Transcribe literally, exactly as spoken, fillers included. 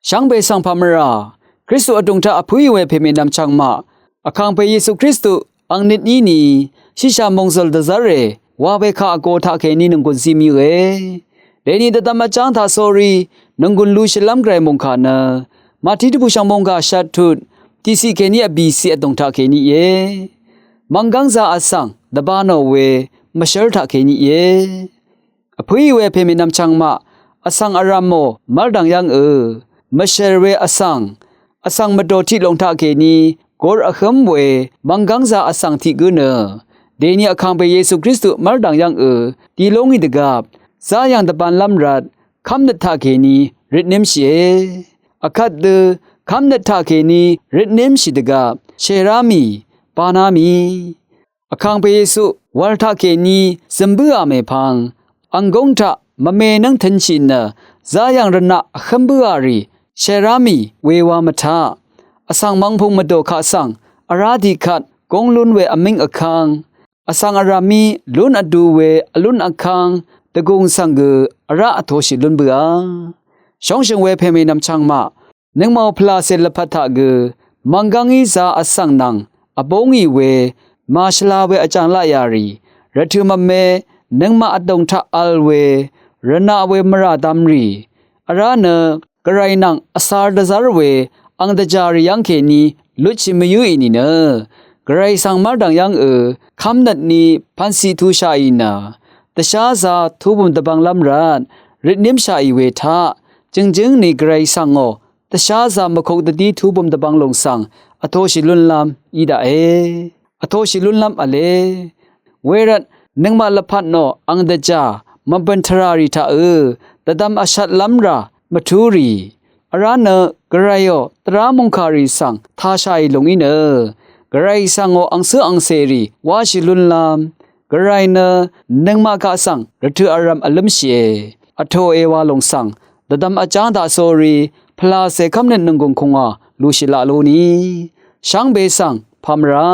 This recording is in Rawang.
Shvngbe svng pàmvrà Kristu vdùng taq vpǿì we pèmènvm chvngmaq, vkàngpè Yesu Kristu ang nøt ní ni shíshà mòngzø̀l dvzv́re wa we kà vgo taqkèní nònggùn zí mvyǿe. Dèní dvdvm vjáng taq sórí nònggùn lushìlv́m gvray mòngkà nø Mati dvbùshv̀ng mònggà shvt tut tiqciq kèní vbìciq vdùng taqkèní íe. Mvnggv́ngzā vsvng dvbānò we mvshv́r taqkèní íe. Vpǿì we pèmènvm chvngmaq, vsvng vrv̀mò mv́rdv̀ng yv́ngø, mvshv̀r we vsvng, vsvng mvdò tiq lòng taqkèní gur vhǿm we mvnggv́ngzā vsvng tiq gǿ nø, dèní vkàngpè Yesu Kristu mv́rdv̀ng yv́ngø dì lú ngì dvgvp záyv̀ng dvbānlv́m rvt kv́mnøt taqkèní røtnǿmshìe. Vkvt dø kv́mnøt taqkèní røtnǿmshì dvgvp shèrá mì, bāná mì. Vkàngpè Yesu wv̀r taqkèní zø̀m bǿà mèpvng, ang góng taq mvme nǿng tø̄nshì nø záyv̀ng rvnaq vhǿm bǿà rì shèrá mì wewa mvtaq, vsvng mvngpung mvdò kaq svng vrá tiqkvt góng lún we vmíng vkv́ng, vsvng vrv̀mí lún vdu we vlún vkv́ng dvgùng svng gø vrá vtoshì lún bǿà. Shóngshø̀ng we pèmènvm chvngmaq, nøngmàò pvlàcè lvpat taq gø mvnggv́ngí zā vsvng nvng vbóngì we màshvla we vjàng laqyà rì, rvtø̀ mvme nøngmaq vdòng taq vl we rvnaq we mvrà dv̄m rì, vrá nø gvray nvng vsar dvzv́r we ang dvjà rì yv́ngkèní lutshì mvyǿì nìnø, gvray svng mv́rdv̀ng yv́ngø kv́mnøt ní pv̀nciq tushàì nø, dvsházā tubø̀m dvbvnglv́m rvt røtnǿmshàì we taq, jø̀ngjǿng ni gvray svngò dvsházā mvkok dvdí tubø̀m dvbvng lòng svng vtoshì lúnlv́m í daqe. Vtoshì lúnlv́m v̄le. Wervt nøngmaq lvpat nò ang dvjà mvbø̀n tvrà rì taqø dvdvm vshvtlv́m rà mvtú rì, vrá nø gvrayò tvrá mòngkà rì svng tāshàì lùng í nø, gvray svngò angcǿ angcèrì wáshì lúnlv́m, gvray nø nøngmaq kaq svng rvtø̀ vrv̀m vlǿmshìe. Vtòe wa lòng svng dvdvm vjáng daqsórí pvlàcè kv́mnøt nònggùng kùngwà lushì laq lú ni. Shvngbe svng pàmvrà